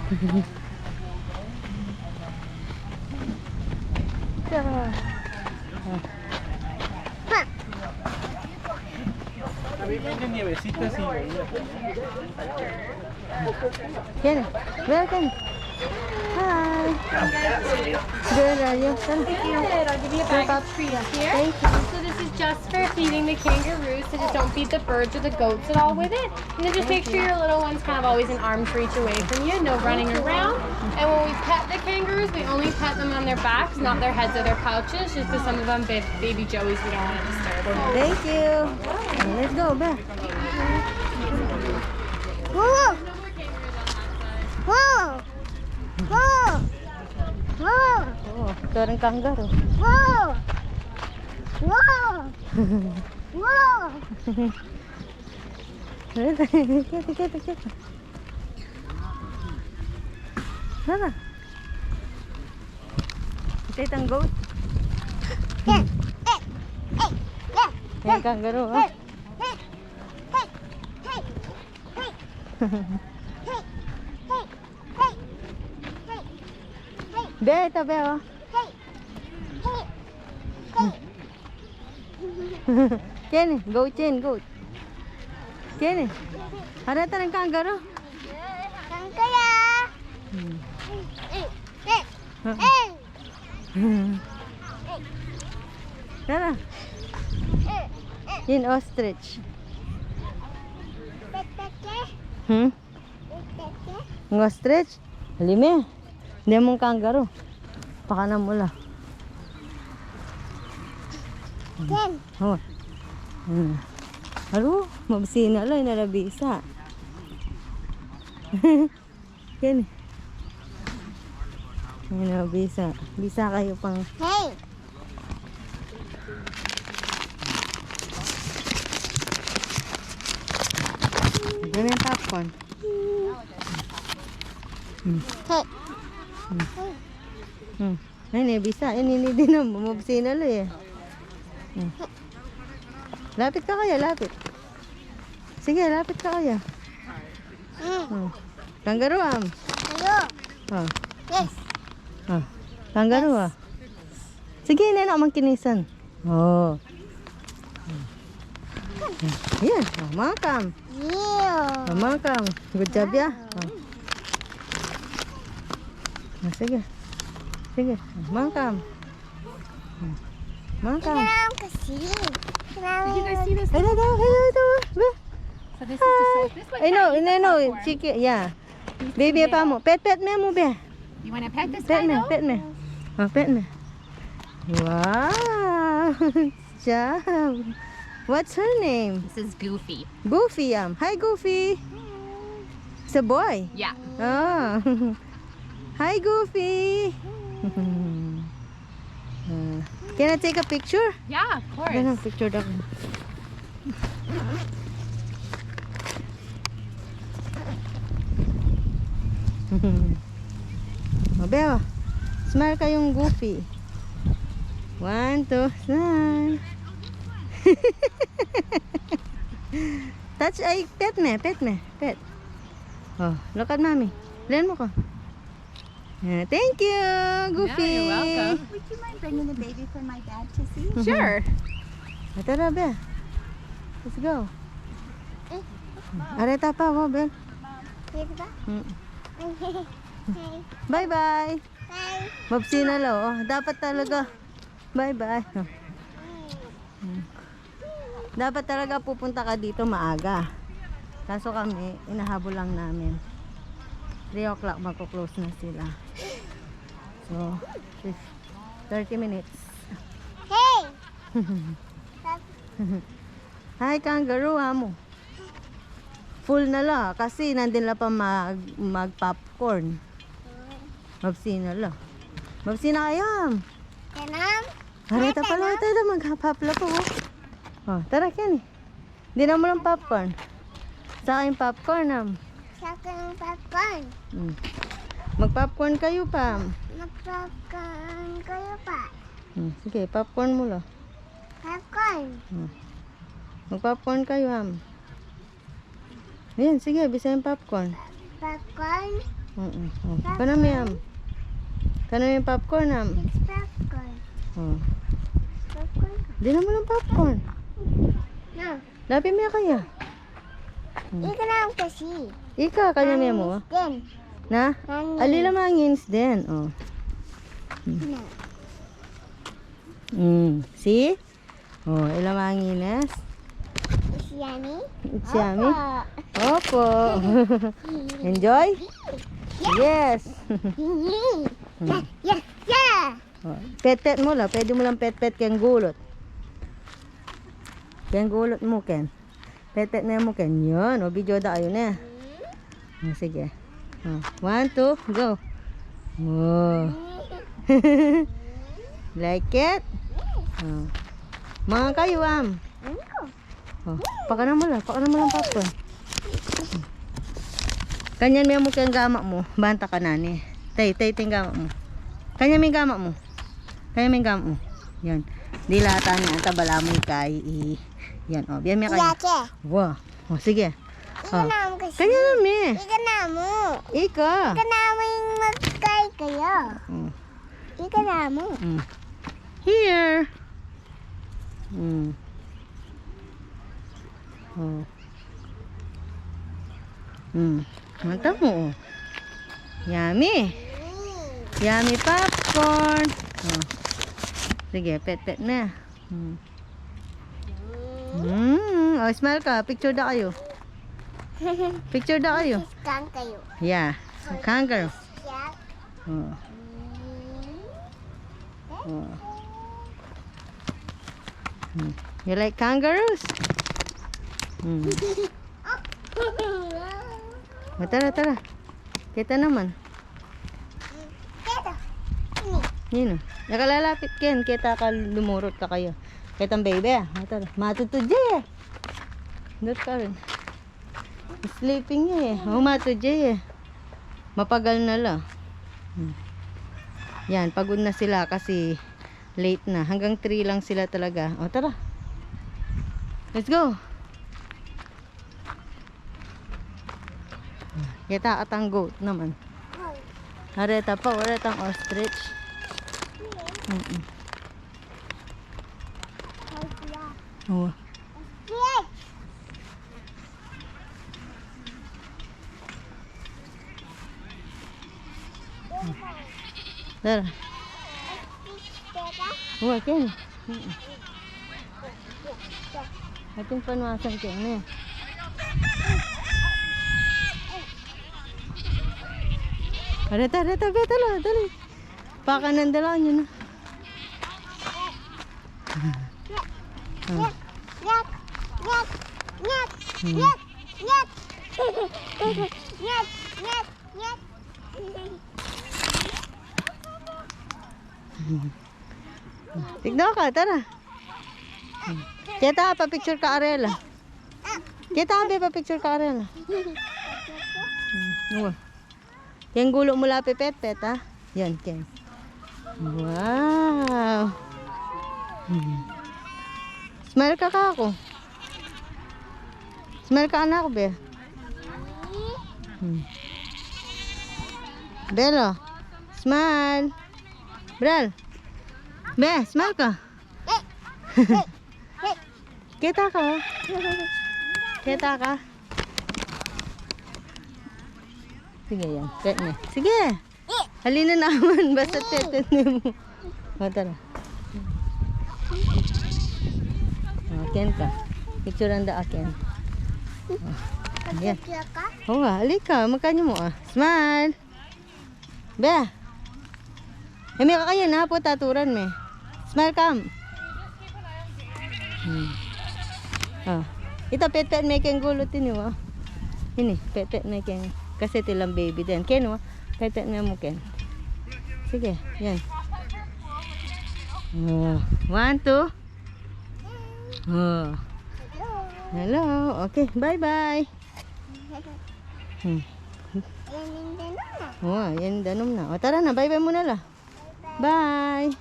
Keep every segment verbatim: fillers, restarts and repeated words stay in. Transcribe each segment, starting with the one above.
Ken, where Ken? Hi. Good, are you? Tara. Good, I'll give you a bag of treats here. Thank you. So this is just for feeding the kangaroos, so just don't feed the birds or the goats at all with it. And then just make sure your little one's kind of always an arm's reach away from you, no running around. And when we pet the kangaroos, we only pet them on their backs, not their heads or their pouches, just because some of them ba- baby joeys we don't want to disturb. Thank you. Let's go, ba. Wow! Wow! Wow! Wow! Oh, ito rin kangaroo. Wow! Wow! Wow! Kita, kita, kita. Sana. Kita itang goat. Yan, kangaroo, oh. Be, ito, be, oh. Ken, goat yan, goat. Ken, harata ng kangaroo. Kangaroo. Hmm. Tara. Yan, ostrich. Hmm? Ng ostrich? Lime. Hindi mong kangaroo. Pakanan mo la. Yan. Oh. Hmm. Alo, mabsina la, inalabisa. Yan. Yan o, bisa. Bisa kayo pang Hey! Ganyan popcorn. Hmm. Hey! Hmm. Hmm. Ay, ne, bisa. Ay, nini din na. Mabsina la eh. Hmm. Lapit ka kaya, lapit. Sige, lapit ka kaya. Mm. Hmm. Kangaroo, am. Hello. Oh. Yes. Oh. Kangaroo, ah. Sige, nena, mangkinisan. Oh. Yan. Oh, mangkam. Yeah. Oh, mangkam. Good job, ya. Oh. Ah, sige. Sige. Mangkam. Mangkam. Kailangan kasi. Kailangan Did you guys see this? Hello daw, hello daw. Ba? So this is the soap. This one I know, kinda I know, platform. Chicken, yeah. Baby, pa mo. Pet, pet me mo, be. You wanna pet this Pet me, guy, though? Pet me. Oh, pet me. Wow. Good job. What's her name? This is Goofy. Goofy, um. Hi, Goofy. It's a boy. Yeah. Oh. Hi, Goofy. Uh, can I take a picture? Yeah, of course. Ganun, picture daw. O, Bel, smile kayong Goofy. One, two, smile. Touch, ay, pet me, pet me, pet. Oh, look at mommy. Len mo ko. Yeah, thank you, Goofy. Yeah, you're welcome. Would you mind bringing the baby for my dad to see? Sure. Ito na, Bel. Let's go. Areta pa, wo, Bel. Dito ba? Mm. Okay. Bye-bye. Bye. Mabsina la, oh. Dapat talaga. Bye-bye. Mm. Dapat talaga pupunta ka dito maaga. Kaso kami, inahabol lang namin. Three o'clock, magko-close na sila. So, fif-, thirty minutes. Hey! Hi, kangaroo, amo. Full na la, kasi nandin la pa mag, mag-popcorn. Mabsina la. Mabsina kayo. Kanam? Areta pala, tayo lang, maghapla po. Oh, tara, Kenny. Hindi na mo lang popcorn. Sa akin popcorn, am. Sa akin popcorn. Hmm. Mag-popcorn kayo pa. Mag-popcorn kayo pa. Hmm. Sige, popcorn mo la. Popcorn. Hmm. Mag-popcorn kayo, am. Ayan, sige, bisa yung popcorn. Popcorn. Mm-mm. Oh. Popcorn. Kanam yan. Kanam yang popcorn, am. It's popcorn. Oh. Popcorn. Dinan mu lang popcorn. No. Lapit me kaya. Hmm. Ika na kasi. Ika, kanya me mu. Nangis din. Na? Nangis. Ali lang mangins din. Oh. Hmm. No. Hmm. See? Oh, ila manginis? It's yummy? It's yummy? Opo. Opo. Enjoy? Yes. Yes. Hmm. Yeah, yeah, yeah. Oh, pet-pet mu la. Pwede mu lang pet-pet keng gulut. Keng gulut mu, Ken. Pet-pet ne mu, Ken. Yun. O, video da kayu ne. O, sige. O, one, two, go. O. Like it? O. Mga kayu, am. O. Pakanam mu la. Pakanam mu lang, Papa. Kanyan me mu keng gama mu. Banta ka na ni. Tay, tay, tay, gama mu. Kanyan me gama mu. Kanyan me gama mu. Yan. Dilatan na. Tabala mu ikay i. Yan, o. Biyan me kaya. Iyake. Wa. O, sige. Ika namu kasi. Kanya na, me. Ika namu. Ika. Ika namu ing magkay kaya. O. Ika namu. Mm. Here. Mm. O. Mm. Mata mu, o. Yummy. Yummy popcorn. O. Sige, pet-pet na. Hmm. Hmm. O, smile ka. Picture da kayu. Picture da kayu. This is kangaroo. Yeah. Kangaroo. Yeah. O. O. Hmm. You like kangaroos? Hmm. O, tara, tara. Kita naman. Nino? Nakalalapit, Ken. Kita ka, lumurut ka kaya. Kita ang baby, a. O, tara. Matutudya, e. Doon ka rin. Sleeping ya, e. O, matutudya, e. Mapagal na la. Hmm. Yan, pagod na sila kasi late na. Hanggang three lang sila talaga. O, tara. Let's go. Kita, atang goat naman. Areta pa, areta ang ostrich. Mm-mm. O. Tara. Wa, Ken. Mm-mm. Atin panuasan, Ken, e. Areta, areta, be, tala, dali. Pakanan da la, yun na. O. Hmm. Tignan ka, tara. Kita, pa-picture ka karela. Kita, be, pa-picture ka karela. Hmm. Keng gulut mu la pepetpet, a. Yan, Ken. Wow. Hmm. Smile ka kaku. Smile ka, anak, be. Hmm. Belo. Smile. Bral. Be, smile ka. Kita ka, o. Kita ka. Sige, yan. Pet ne. Sige. Halina naman. Basta pet ne mu. O, tara. O, Ken ka. Picturean da, a, Ken. O, yan. O, a, halika. Magkanyan mu, a. Smile. Be. E, mika kaya na pu, taturan me. Smile ka. Hmm. O. Ita, petpet me keng gulut ini, wa. Ini, petpet me keng. Kasi tilang baby din. Ken, wa. Petpet me mu, Ken. Sige, yan. O. One, two. O. Hello. Okay, bye-bye. Hmm. Yan ing danum na. O, yan danum na. O, tara na, bye-bye mu na la. Bye.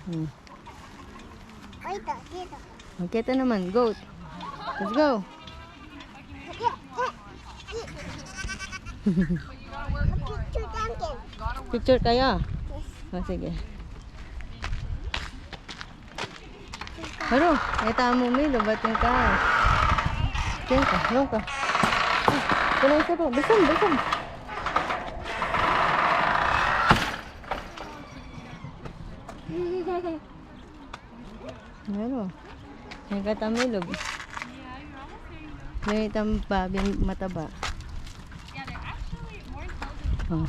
Hmm. Ay, ito, dito. Kita naman, goat. Let's go. Picture kayo? O, sige. Aro, e tamu milu, bating ka. Diyan ka, diyan ka. Ay, kulang sa to. Bisan, bisan. Ano? Nagkatamilog. May tambabing mataba. Oh.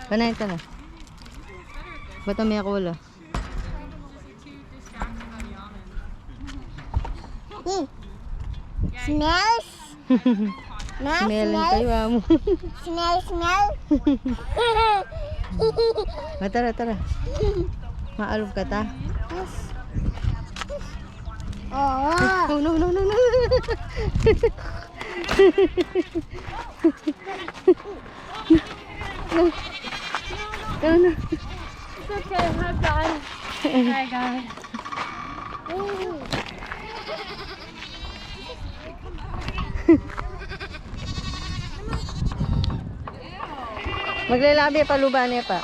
Panay ito na. Ba't ang may akula? Mm. Smells. Smell, smelling smell. Kayo, amo. Smell, smell. Ah, tara, tara. Maalog ka ta? Yes. Oo. Oh, no, no, no, no. No. No, no. It's okay, I've got it. I got it. Maglalabi pa, luba ne pa.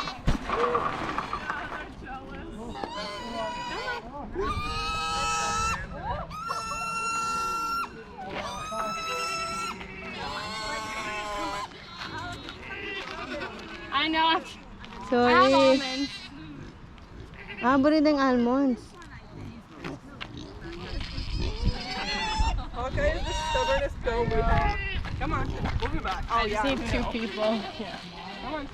I know. Sorry. I have almonds. Ah, buri ding almonds. Okay, the stubbornest go we have. Come on, we'll be back. Oh, I just yeah, need two people. Yeah. Come on.